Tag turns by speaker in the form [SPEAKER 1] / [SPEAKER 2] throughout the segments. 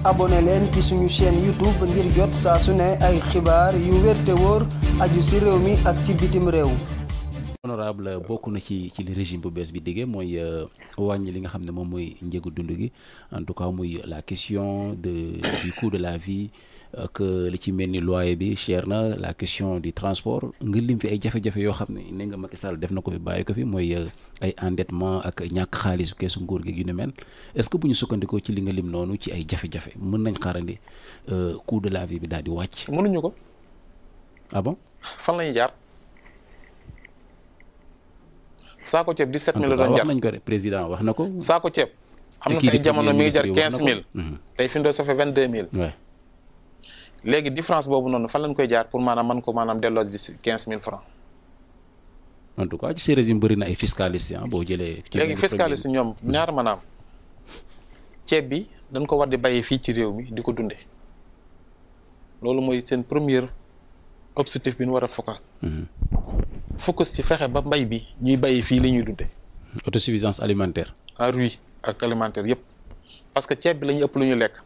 [SPEAKER 1] abonné leen ci suñu chaîne YouTube ngir jot saa su ne ay xibaar yu wér te wóor aju ci réew mi ak ci bitim réew.
[SPEAKER 2] honorable bokk na ci li régime bu bees bi diggee mooy wàññi li nga xam ne moom mooy njëgu dund gi en tout cas muy la question du coût de la vie que li ci mel ni loyer bi cher na, la question du transport nga lim fi ay jafe-jafe yoo xam ne nga Macky Sall def na ko fi bàyyi ko fi mooy ay endettement ak ñàkk xaalis keesu nguur gi yu ne mel est-ce que bu ñu sukkandikoo ci li nga lim noonu ci ay jafe-jafe mën nañ xaarandi coût de la vie bi daal di wàcc.
[SPEAKER 3] mënuñu ko.
[SPEAKER 2] ah bon
[SPEAKER 3] fan lañuy jaar. saako ceeb 17000 la doon jar
[SPEAKER 2] wax nañ ko de président wax na ko.
[SPEAKER 3] saako ceeb am na fay jamono mi ngi jar 15000. tey fi mu doon ça fait 22000. waaw léegi différence boobu noonu fan lañ koy jaar pour maanaam delloo di 15000 francs.
[SPEAKER 2] en tout cas ci ces régimes bëri na ay fiscalistes boo jëlee.
[SPEAKER 3] léegi fiscalistes ñoom ñaar maanaam ceeb bi dañ ko war di bàyyi fii ci réew mi di ko dunde loolu mooy seen premier objectif bi ñu war a focal. focus ci fexe ba mbay bi ñuy bàyyi fii li ñuy dunde
[SPEAKER 2] autosuffisance alimentaire.
[SPEAKER 3] en riz ak alimentaire yëpp parce que ceeb bi la ñu ëpp lu ñu lekk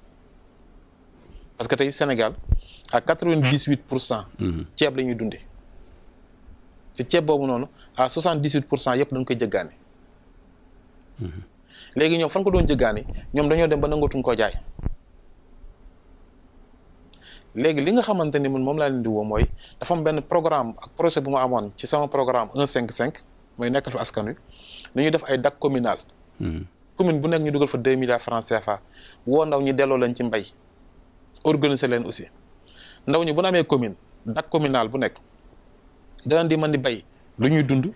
[SPEAKER 3] parce que tey Sénégal à 98% ceeb la ñuy dunde ci ceeb boobu noonu à 78% yëpp dañ koy jëggaane léegi ñoom fan ko doon jëggaane ñoom dañoo dem ba nangatuñ koo jaay léegi li nga xamante ni man moom laa leen di woo mooy dafa am benn programme ak projet bu ma amoon ci sama programme 155 mooy nekkal fi askan wi ni ñuy def ay DAC communal commune bu nekk ñu dugal fa 2 milliards francs CFA woo ndaw ñi delloo leen ci mbay organiser leen aussi ndaw ñi bu ñu amee commune DAC communal bu nekk danañ di mën di bay lu ñuy dund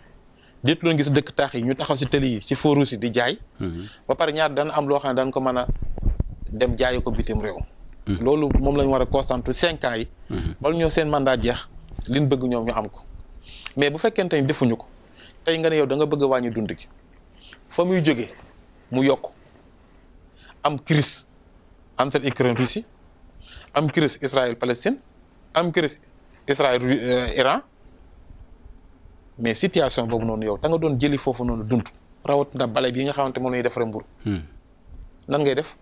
[SPEAKER 3] déetu leen gis dëkk taax yi ñu taxaw si tëli yi si fooru si di jaay ba pare ñaar dana am loo xam ne dañ ko mën a dem jaayi ko bitim réew loolu moom la ñu war a concentré 5 ans yi bala ñoo seen mandat jeex liñ bëgg ñoom ñu am ko mais bu fekkente ni defuñu ko tey nga ne yow da nga bëgg a wàññi dund gi fa muy jógee mu yokk am crise entre Ukraine Russie am crise Israël Palestine am crise Israël Iran mais situation boobu noonu yow da nga doon jëli foofu noonu dund rawatina bale bi nga xamante moom lay defare mburu nan ngay def.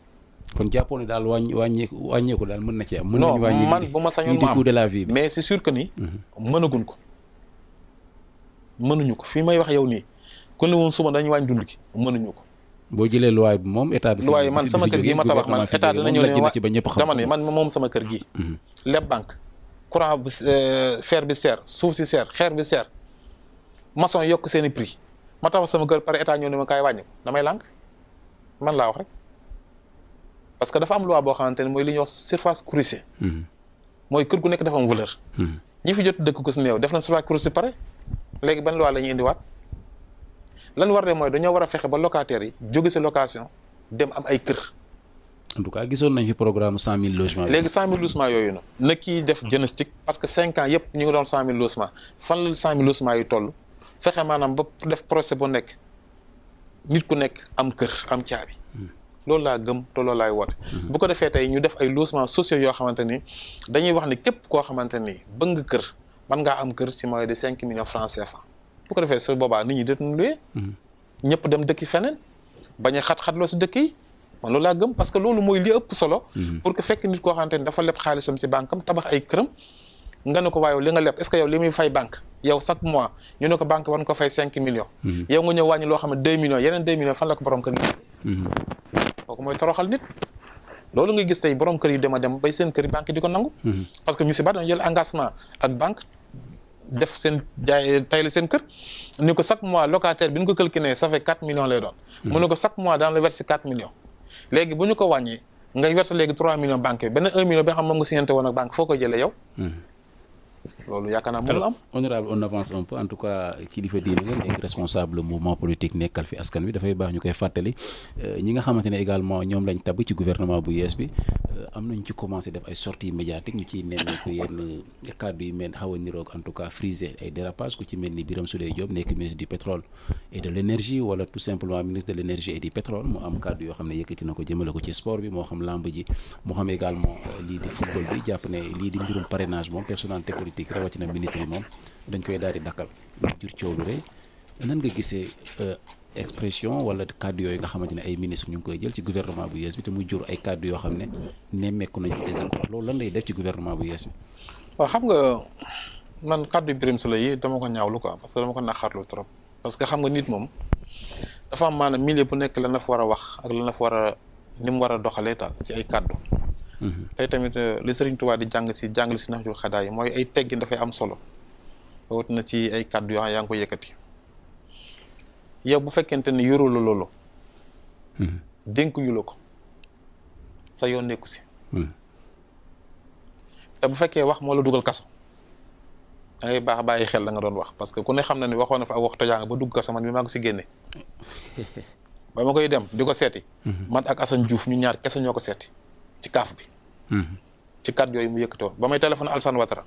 [SPEAKER 2] kon jàppoon ne daal wàññeeku daal mën na ci am. mën
[SPEAKER 3] non
[SPEAKER 2] nañu wàññi
[SPEAKER 3] man bu ma sañoon ma am
[SPEAKER 2] coût de la vie
[SPEAKER 3] mais c'est sûr que ni mënaguñ ko mënuñu ko fii may wax yow nii ku ne woon suba dañuy wàññi dund gi mënuñu ko.
[SPEAKER 2] boo jëlee loi bi moom état bi.
[SPEAKER 3] loi man sama kër gii ma tabax man état dina ñëw ne dama ne man moom sama kër gii. leb banque courant bi fer bi seer suuf si seer xeer bi seer maçon yokk seen i prix ma tabax sama kër pare état ñëw ne ma kaay wàññi damay lànk man laa wax rek. parce que dafa am loi boo xamante ne mooy li ñuy wax surface courtisée mooy kër gu nekk dafa am valeur ñi fi jot dëkk ko si néew def na surface courtisée pare léegi ban loi la ñuy indiwaat lan war de mooy dañoo war a fexe ba locataires yi jóge si location dem am ay kër.
[SPEAKER 2] en tout cas gisoon nañ fi programme 100000 logements.
[SPEAKER 3] léegi 100000 logements yooyu noonu na kii def diagnostic parce que 5 ans yëpp ñu ngi doon 100000 logements fan la 100000 logements yi toll fexe maanaam ba def procès bu nekk nit ku nekk am kër am caabi. loolu laa gëm te loolu laay woote bu ko defee tey ñu def ay logements sociaux yoo xamante ni dañuy wax ni képp koo xamante ni bëgg nga kër mën ngaa am kër ci moyen de 5 millions francs CFA bu ko defee su boobaa nit ñi dootuñu luye ñëpp dem dëkki feneen bañ a xat-xatloo si dëkk yi man loolu laa gëm parce que loolu mooy li ëpp solo pour que fekk nit koo xamante ni dafa leb xaalisam si banque am tabax ay këram nga ne ko waaye li nga leb est-ce que yow li muy fay banque yow chaque mois ñu ne ko banque war nga ko fay 5 millions yow nga ñëw wàññi loo xam ne 2 millions yeneen 2 millions fan la ko borom kër kooku mooy toroxal nit loolu nga gis tey borom kër yi dem a dem bay seen kër yi banque di ko nangu parce que ñu si bari dañu jël engagement ak banque def seen jaay tayli seen kër ni ko chaque mois locataire bi ñu ko calculé ça fait 4 millions lay doon mu ne ko chaque mois daan la verser 4 millions léegi bu ñu ko wàññee ngay verser léegi 3 millions banque bi beneen 1 million bi xam moom nga signante woon ak banque foo ko jëlee yow loolu yaakaar naa mënul am.
[SPEAKER 2] honorable on avance un peu en tout cas kilifa diine nga nekk responsable mouvement politique nekkal fi askan wi dafay baax ñu koy fàttali ñi nga xamante ne également ñoom lañ tabb ci gouvernement bu yees bi am nañ ci commencé def ay sorties médiatiques ñu ciy nemmeeku yenn kàddu yi mel xaw a niroog en tout cas frisé ay dérapage ku ci mel ni Birame Souleye Diop nekk ministre du pétrole et de l' énergie wala tout simplement ministre de l' énergie et du pétrole mu am kàddu yoo xam ne yëkkati na ko jëmale ko ci sport bi moo xam lamb ji moo xam également lii di football bi jàpp ne lii di mbirum parrainage moom personnalité politique rawatina ministre yi moom dañ koy daal di dakkal jur coow lu rëy nan nga gisee expression wala kàddu yooyu nga xamante ne ay ministre ñu ngi koy jël ci gouvernement bu yees bi te muy jur ay kàddu yoo xam ne nemmeeku nañ ci désaccord loolu lan lay def ci gouvernement bu yees bi.
[SPEAKER 3] waaw xam nga man kàddu Birame Souleye yi dama ko ñaawlu quoi parce que dama ko naqarlu trop parce que xam nga nit moom dafa am maanaam milieu bu nekk la na fa war a wax ak la na fa war a ni mu war a doxalee daal ci ay kàddu. tey tamit li Serigne Touba di jàngale si Nahjul Xadaa yi mooy ay teggin dafay am solo wut na ci ay kàddu yoo xam yaa ngi ko yëkkati yow bu fekkente ni yoroo la loolu. dénkuñu la ko sa yoon nekku si. te bu fekkee wax moo la dugal kaso da ngay baax bàyyi xel la nga doon wax parce que ku ne xam na ni waxoon na fa ak wax tojaanga ba dugg kaso man mi maa ko si génne. ba ma koy dem di ko seeti. man ak Assane Diouf ñu ñaar kese ñoo ko seeti ci kaaf bi. ci kàddu yooyu mu yëkkati woon ba may téléphone Alassane Ouattara.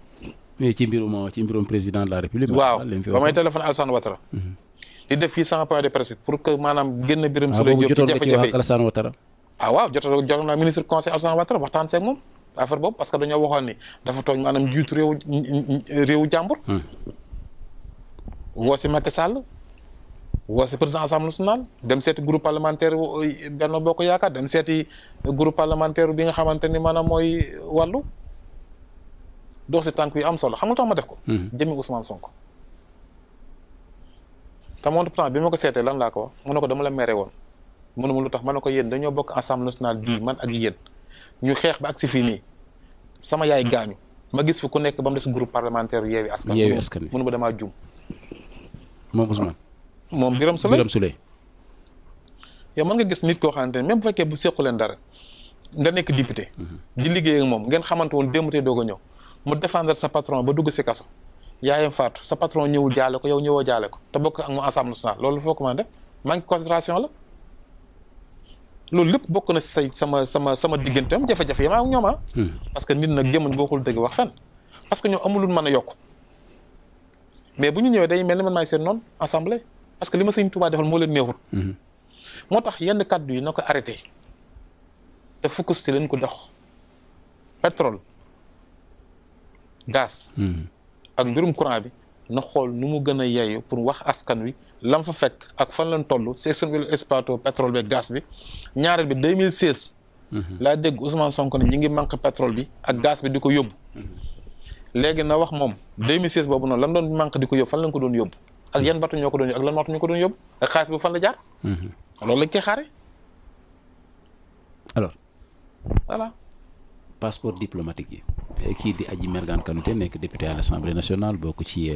[SPEAKER 2] mais ci mbirum président de la République.
[SPEAKER 3] waaw ba may téléphone Alassane Ouattara. di def fii 100 point de presse pour que maanaam génn Birame Souleye Diop ci jafe-jafe yi waaw jotoon naa ministre conseil Alassane Ouattara waxtaan seeg moom affaire boobu parce que dañoo waxoon ni dafa tooñ maanaam jiitu réewu jàmbur. woo si Macky Sall woo si président assemblée nationale dem seeti groupe parlementaire Benno Bokk Yaakaar dem seeti groupe parlementaire bi nga xamante ni maanaam mooy wàllu dox si tànk yu am solo xam nga tax ma def ko. jëmi Ousmane Sonko. te moom pourtant bi ma ko seetee lan laa ko wax mu ne ko dama la mere woon mënuma lu tax ma ne ko yéen dañoo bokk assemblée nationale bii man ak yéen ñu xeex ba ak si fii nii sama yaay gaañu ma gis fi ku nekk ba mu des groupe parlementaire Yewwi Askan Wi mënuma damaa juum.
[SPEAKER 2] moom Ousmane.
[SPEAKER 3] moom Birame Souleye. yow mën nga gis nit koo xamante ne même bu fekkee bu sequ leen dara nga nekk député. di liggéey ak moom ngeen xamante woon démb te doog a ñëw mu défendre sa patron ba dugg si kaso. yaayam faatu sa patron ñëwul jaale ko yow ñëwoo jaale ko te bokk ak mu assemblée nationale loolu foo ko mën a def manque concentration la loolu lépp bokk na si sama digganteem jafe-jafe yi ma ak ñoom parce que nit nag jëmën bokkul dëgg wax fenn parce que ñoom amulul mën a yokk mais bu ñu ñëwee day mel ni man maay seen noonu assemblée parce que li ma Sëñ Tuubaa defal moo leen neexul moo tax yenn kàddu yi na ko arrêté te focus ci leen ko dox pétrole gaz ak mbirum courant bi na xool nu mu gën a yeeyu pour wax askan wi lam fa fekk ak fan lañ toll c'est sun bi exploité pétrole bi gaz bi ñaareel bi 2016 laa dégg Ousmane Sonko ne ñi ngi manqué pétrole bi ak gaz bi di ko yóbbu léegi na wax moom 2016 boobu noonu lan doon manqué di ko yóbbu fan lañ ko doon yóbbu ak yan batu ñoo ko doon yóbbu ak lan waxtu ñoo ko doon yóbbu ak xaalis bi fan la jaar loolu lañ koy xaare
[SPEAKER 2] alors
[SPEAKER 3] voilà
[SPEAKER 2] passeport diplomatique yi kii di Adji Mergane Kanouté nekk député à l'Assemblée nationale bokk ci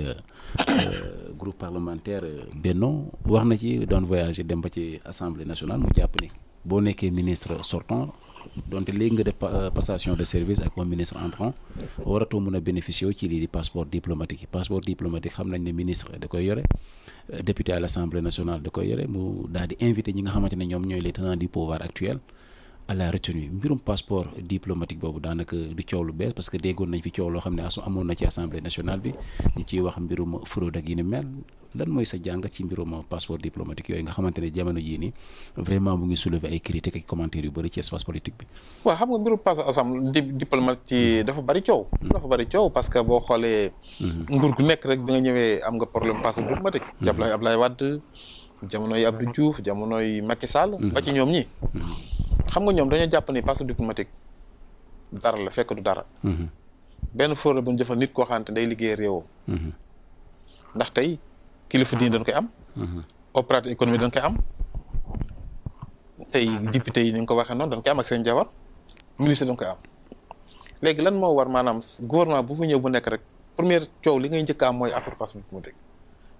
[SPEAKER 2] groupe parlementaire Benno wax na ci doon voyager dem ba ci Assemblée nationale mu jàpp ni boo nekkee ministre sortant donte léegi nga def passation de service ak un ministre entrant waratoo mën a bénéficier ci lii di passeport diplomatique yi passeport diplomatique xam nañ ne ministre da koy yore député à l'Assemblée nationale da koy yore mu daal di invité ñi nga xamante ne ñoom ñooy les tenants du pouvoir actuel à la retenue mbirum passeport diplomatique boobu daanaka du coow lu bees parce que déggoon nañ fi coow loo xam ne amoon na ci assemblée nationale bi ñu ciy wax mbirum fraude ak yi ni mel lan mooy sa jàngat ci mbirum passeport diplomatique yooyu nga xamante ne jamono jii nii vraiment mu ngi soulever ay critiques ak commentaires yu bëri ci espace politique bi.
[SPEAKER 3] waaw xam nga mbirum passeport assemblée diplomatique ci dafa bëri coow. dafa bëri coow parce que boo xoolee. nguur gu nekk rek bi nga ñëwee am nga problème passeport diplomatique. jamonoy Abdoulaye Wade jamonoy Abdou Diouf jamonoy Macky Sall. ba ci ñoom ñi. xam nga ñoom dañoo jàpp ni passeport diplomatique dara la fekk du dara. benn fóor bu ñu jëfal nit koo xamante day liggéey réewam. ndax tey kilifa diine dañ koy am. opérateur économique dañ koy am. tey député yi ni nga ko waxee noonu dañ koy am ak seen jabar ministre dañ koy am. léegi lan moo war maanaam gouvernement bu fa ñëw bu nekk rek première coow li ngay njëkk am mooy affaire passeport diplomatique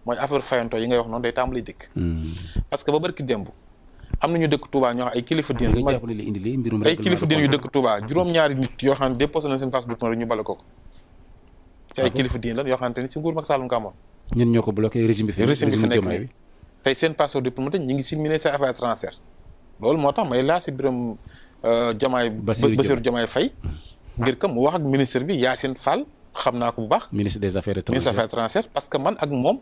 [SPEAKER 3] mooy affaire fayanto yi ngay wax noonu day tàmbali dikk. parce que ba barki démb. am nañu dëkk Touba ñoo xam ay kilifa diine ay kilifa diine yu dëkk Touba juróom-ñaari nit yoo xam ne déposé nañ seen passeport diplomatique ñu bale ko ci ay kilifa diine la yoo xamante ni si nguur Macky Sall nga amoon
[SPEAKER 2] ñun ñoo ko bloqué régime bi fi
[SPEAKER 3] nekk nii tey seen passeport diplomatique ñi ngi si ministère affaires étrangères loolu moo tax may laa si biram Bassirou Diomaye Faye ngir kam mu wax ak ministre bi Yacine Fall xam naa ko bu baax
[SPEAKER 2] ministre des affaires
[SPEAKER 3] étrangères parce que man ak moom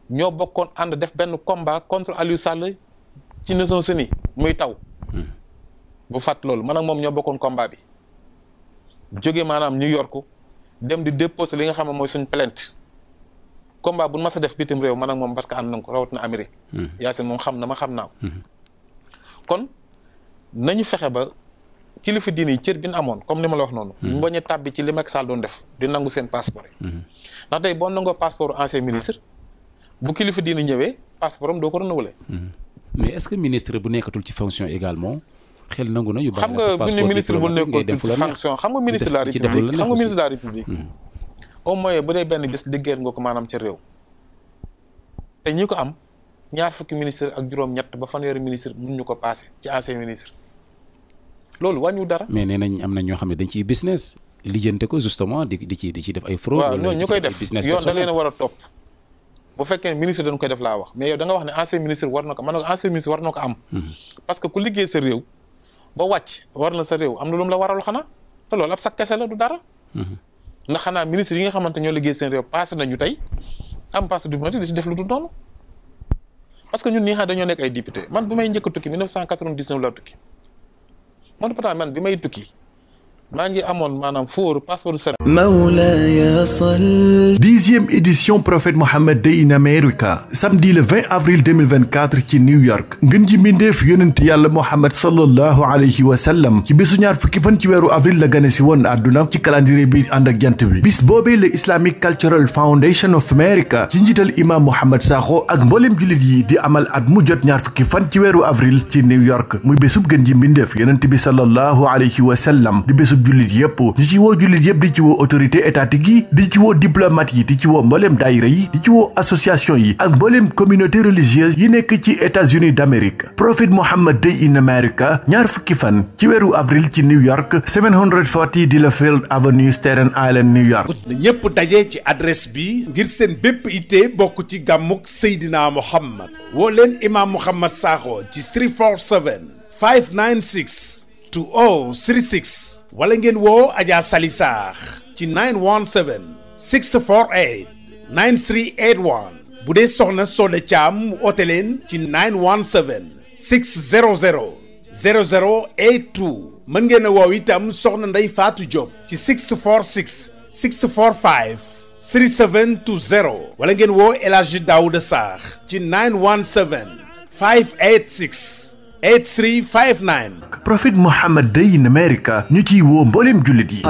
[SPEAKER 3] ñoo bokkoon ànd def benn combat contre Aliou Sall ci Nations Unies muy taw bu fàtt loolu man ak moom ñoo bokkoon combat bi jóge maanaam New York dem di déposer li nga xam ne mooy suñ plainte combat bu mas a def bitim réew man ak moom parce que ànd nañ ko rawatina Amérique. Yacine moom xam na ma xam naa ko. kon nañu fexe ba kilifa diine yi cër bi ñu amoon comme ni ma la wax noonu. ñu bañ a tàbbi ci li Macky Sall doon def di nangu seen passeport yi. ndax tey boo nangoo passeport ancien ministre bu kilifa diine ñëwee passeport am doo ko renouveler.
[SPEAKER 2] mais est-ce que ministre bu nekkatul ci fonction également xel nangu na yu baax
[SPEAKER 3] xam nga bu ne ministre bu nekkatul ci fonction xam nga ministre de la république xam nga ministre de la république. au moins bu dee benn bis liggéeyal nga ko maanaam ci réew. te ñi ko am ñaar fukki ministre ak juróom-ñett ba fanweeri ministre mun ñu ko passé ci ancien ministre loolu wàññiwul dara. mais
[SPEAKER 2] nee nañ am na ñoo xam ne dañ ciy business. lijjante ko justement di ci def ay fraude.
[SPEAKER 3] waaw ñooñu ñu koy def yoon da leen a war a topp. bu fekkee ministre dañ koy def laa wax mais yow da nga wax ne ancien ministre war na ko man ancien ministre war na ko am. parce que ku liggéey sa réew ba wàcc war na sa réew am na lu mu la waral xanaa te loolu ab sa kese la du dara. ndax xanaa ministre yi nga xamante ñoo liggéey seen réew passé nañu tey am passé du di si def lu dul noonu parce que ñun ñi xam dañoo nekk ay député man bi may njëkk a tukki 1999 laa tukki man pourtant man bi may tukki maa ngi amoon maanaam fóoru passeport Sénégal.
[SPEAKER 4] Mawlaya Sall. 10e édition Prophète Mohammed Day in America samedi le 20 avril 2024 ci New York ngën ji mbindeef yonent yàlla Mohammed sallallahu alayhi wa sallam ci bésu ñaar fukki fan ci weeru avril la gane si woon àdduna ci calendrier bi ànd ak jant bi bis boobee le Islamic Cultural Foundation of America ci njiital imam Mouhamed Sakho ak mbooleem jullit yi di amal at mu jot ñaar fukki fan ci weeru avril ci New York muy bésub gën ji mbindeef yonent bi sallallahu alayhi wa sallam di bésub jullit yépp di ci woo jullit yépp di ci woo autorité étatique yi di ci woo diplomate yi di ci woo mbooleem daayira yi di ci woo association yi ak mbooleem communauté religieuse yi nekk ci États-Unis d'Amérique Prophet Muhammad Day in America ñaar fukki fan ci weeru avril ci New York 740 Delafield Avenue Staten Island New York.
[SPEAKER 5] na ñépp daje ci adresse bi ngir seen bépp ittee bokk ci gàmmuk Seydina Muhammad woo leen imam Mouhamed Sakho ci 347 596 2036 wala ngeen woo Adja Sali Sarr ci 917 648 9381 bu dee soxna Soda Thiam mu oote leen ci 917 600 0082 mën ngeen a woow itam soxna Ndey Fatou Diop ci 646 645 3720 wala ngeen woo El Hadji Daouda Sarr ci 917 586 8359.
[SPEAKER 4] Prophet Muhammad Day in America ñu ciy woo mbooleem jullit yi.